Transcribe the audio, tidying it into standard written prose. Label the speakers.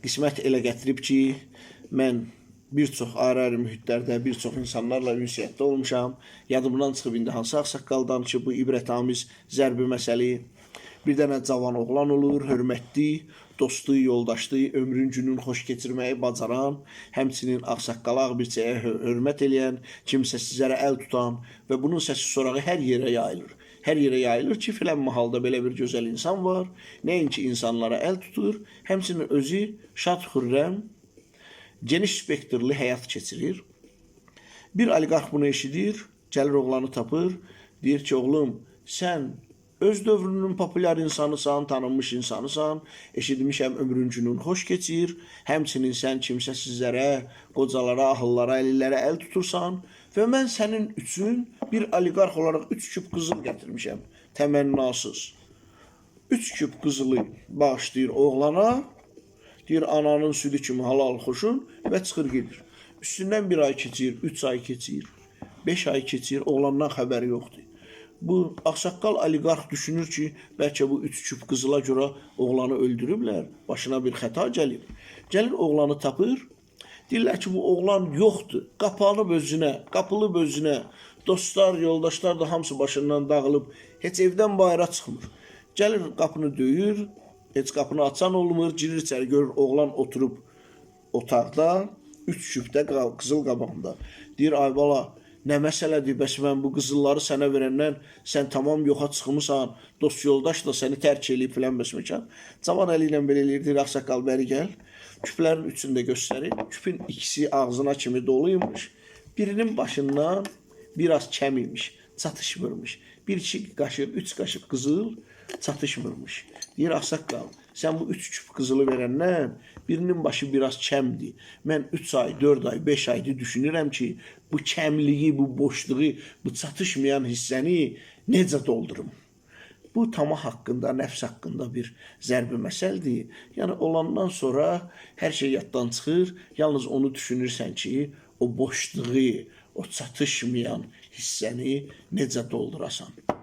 Speaker 1: Qismət elə gətirib ki, mən bir çox ayrı-ayrı mühitlərdə bir çox insanlarla ünsiyyətdə olmuşam. Yadımdan çıxıb indi hansı ağsaqqal danışıb bu ibrətamiz zərbi məsəli. Bir dənə cavan oğlan olur, hörmətli, dostu, yoldaşlı, ömrün günün xoş keçirməyi bacaran, həmçinin ağsaqqala, ağbirçəyə hörmət eləyən, kimsəsizlərə əl tutan və bunun səsi sorağı hər yerə yayılır. Hər yerə yayılır ki, filan mahalda belə bir gözəl insan var. Nəinki insanlara əl tutur, həmçinin özü şad xürrəm, geniş spektrli həyat keçirir. Bir oliqarx bunu eşidir, gəlir oğlanı tapır, deyir ki, oğlum, sən öz dövrünün populyar insanısan, tanınmış insanısan, eşitmişəm ömrün günün xoş keçir, həmçinin sən kimsəsizlərə, qocalara, ahıllara, əlillərə əl tutursan və mən sənin üçün bir oliqarx olaraq 3 küp qızıl gətirmişəm, təmənnasız. 3 küp qızılı bağışlayır oğlana, deyir ananın südü kimi halal xoşun və çıxır gedir. Üstündən bir ay keçir, 3 ay keçir, 5 ay keçir, oğlandan xəbəri yoxdur. Bu ağsaqqal oliqarx düşünür ki, bəlkə bu 3 küp qızıla görə oğlanı öldürüblər, başına bir xəta gəlib. Gəlir oğlanı tapır, deyirlər ki, bu oğlan yoxdur, qapanıb özünə, qapılıb özünə. Dostlar, yoldaşlar da hamısı başından dağılıb, heç evdən bayıra çıxmır. Gəlir qapını döyür, heç qapını açan olmur, girir içəri görür oğlan oturub otaqda, 3 küpdə qızıl qabağında. Deyir, ay bala, nə məsələdir, bəs mən bu qızılları sənə verəndən sən tamam yoxa çıxmısan, dost yoldaş da səni tərk eləyib filan bəsməkan. Cavan əli ilə belə eləyir, deyir, ağsaqqal bəri gəl. Küplərin üçünü də göstərir. Küpün ikisi ağzına kimi doluymuş. Birinin başından biraz kəm imiş, çatışmırmış. Bir iki qaşıq, üç qaşıq qızıl çatışmırmış. Deyir ağsaqqal, sən bu üç küp qızılı verəndən birinin başı biraz kəmdir. Mən 3 ay, 4 ay, 5 aydır düşünürəm ki, bu kəmliyi, bu boşluğu, bu çatışmayan hissəni necə doldurum? Bu tamah haqqında, nəfs haqqında bir zərbi məsəldir. Yəni olandan sonra hər şey yaddan çıxır. Yalnız onu düşünürsən ki, o boşluğu, o çatışmayan hissəni necə doldurasan.